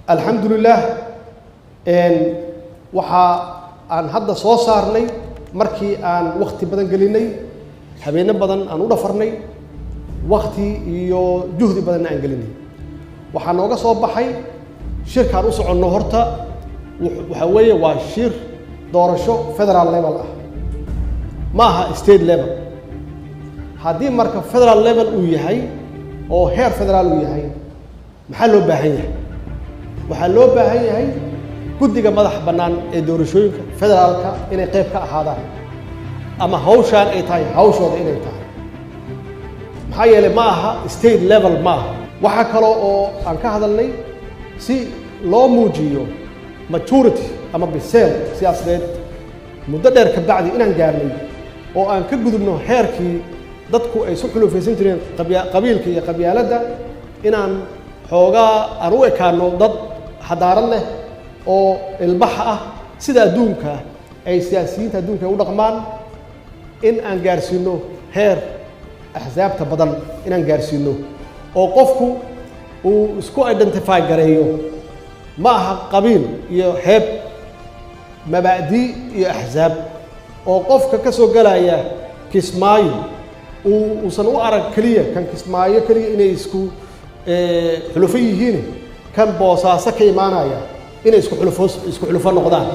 Alxamdulilah, waxaa aan hadda soo saarnay, markii aan wakti badan gelinay, habeeno badan aan u dhafarnay, wakti iyo juhdi badanna aan gelinay, waxaa nooga soo baxay shirkaan u soconno. Horta waxaa weeye waa shir doorasho federal level ah, ma aha state level. Haddii marka federal level uu yahay oo heer federaal uu yahay, maxaa loo baahan yahay? Waxaa loo baahan yahay guddiga madax bannaan ee doorashooyinka federaalka inay qayb ka ahaadaan ama hawshaan ay tahay hawshooda inay tahay. Maxaa yeelay ma aha state level, ma aha. Waxaa kaloo oo aan ka hadalnay, si loo muujiyo maturity ama biseel siyaasadeed muddo dheer ka bacdi inaan gaarnay oo aan ka gudubno heerkii dadku ay isu xulufaysan jireen qabiilka iyo qabyaaladda, inaan xoogaa aan u ekaano dad xadaarad leh oo ilbaxa ah, sida adduunka ay siyaasiyiinta adduunka ay u dhaqmaan, in aan gaarsiino heer axsaabta badan, inaan gaarsiino oo qofku uu isku identify gareeyo, ma aha qabiil iyo heeb, mabaa'di iyo axsaab, oo qofka ka soo galaya Kismaayo uu uusan u arag keliya kan Kismaayo keliya inay isku xulufo yihiin, kan Boosaaso ka imaanaya inay isku xulufo isku xulufo noqdaan,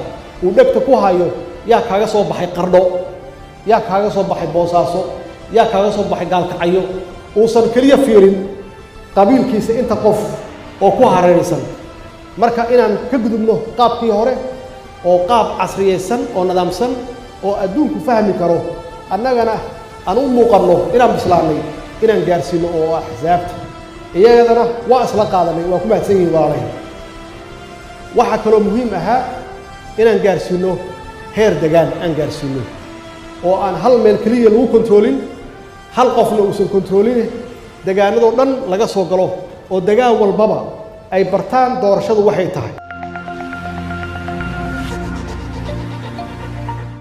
uu dhegta ku hayo yaa kaaga soo baxay Qardho, yaa kaaga soo baxay Boosaaso, yaa kaaga soo baxay Gaalkacyo, uusan keliya fiirin qabiilkiisa inta qof oo ku hareeraysan. Marka inaan ka gudubno qaabkii hore oo qaab casriyaysan oo nidaamsan oo adduunku fahmi karo, annagana aan u muuqanno inaan bislaannay, inaan gaarsiino oo axsaabta iyadana waa isla qaadanay. Waa ku mahadsan yihin walaalahay. Waxaa kaloo muhiim ahaa inaan gaarsiino heer degaan, aan gaarsiino oo aan hal meel keliya lagu kontroolin, hal qofna uusan kontroolin, degaanadoo dhan laga soo galo oo degaan walbaba ay bartaan doorashadu waxay tahay.